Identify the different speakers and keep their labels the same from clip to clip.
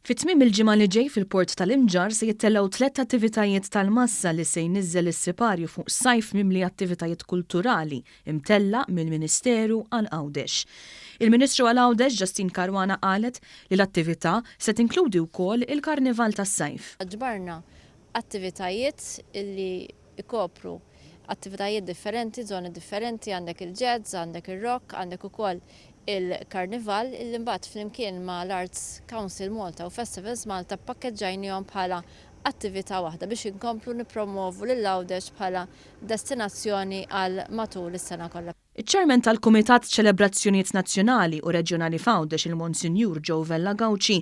Speaker 1: Fi tmiem il-ġimgħa li ġej fil-Port tal-Imġarr se jittellgħu tlett attivitajiet tal-massa li se jniżżel is-siparju fuq sajf mimli attivitajiet kulturali mtella' mill-Ministeru għal Għawdex. Il-Ministru għal Għawdex Justyne Caruana qalet li l-attività se tinkludi wkoll il-Karnival tas-Sajf.
Speaker 2: Ġbarna attivitajiet li jkopru attivitajiet differenti, żoni differenti, għandek il-jazz, għandek ir-rock, għandek ukoll il-karnival illi mbagħad flimkien ma' l-Arts Council Malta u Festivals Malta ppakkeġġajnihom bħala attività waħda biex inkomplu nippromwovu lil Għawdex bħala destinazzjoni għal matul is-sena kollha.
Speaker 1: Iċ-Chairman tal-Kumitat Ċelebrazzjonijiet Nazzjonali u Reġjonali f'Għawdex il-Monsinjur Joe Vella Gauci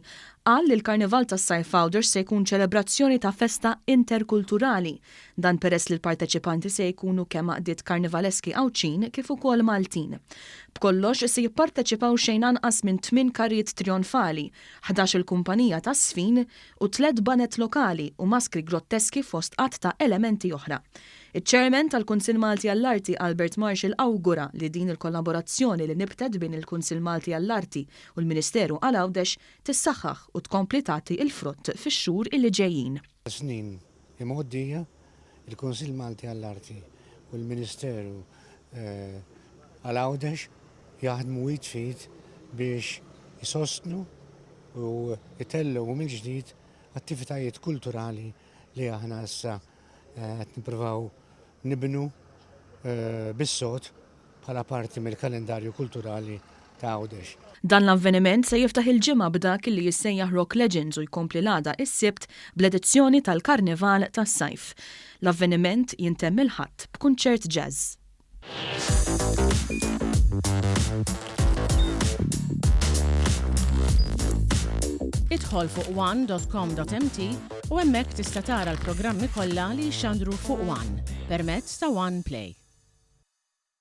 Speaker 1: qal li l-Karnival tas-Sajf f'Għawdex se jkun ċelebrazzjoni ta' festa interkulturali. Dan peress li l-parteċipanti se jkunu kemm għaqdiet karnivaleski Għawdxin kif ukoll Maltin. B'kollox se jipparteċipaw xejn anqas minn tmien karrijiet trionfali, 11-il kumpanija taż-żfin u tlett baned lokali u maskri grotteski fost għadd ta' elementi oħra. Iċ-Chairman tal-Kunsill Malti għall-Arti Albert Marshall awgura li din il-kollaborazzjoni li nibtet bejn il-Kunsill Malti għall-Arti u l-Ministeru għal Għawdex tissaħħaħ u tkompli tagħti l-frott fix-xhur illi ġejjin.
Speaker 3: Snin imgħoddija, il-Kunsill Malti għall-Arti u l-Ministeru għal Għawdex jaħdmu id f'id biex isostnu u jtellgħu mill-ġdid attivitajiet kulturali li aħna issa Qed nippruvaw nibnu bis-sod bħala parti mill-kalendarju kulturali ta' Għawdex.
Speaker 1: Dan l-avveniment se jiftaħ il-ġimgħa b'dak li jissejjaħ Rock Legends u jkompli l-għada is-Sibt bl-edizzjoni tal-Karnival tas-Sajf. L-avveniment jintemm il-Ħadd b'kunċert jazz.
Speaker 4: Idħol fuq one.com.mt u hemmhekk tista' tara l-programmi kollha li jixxandru fuq One permezz ta' One Play.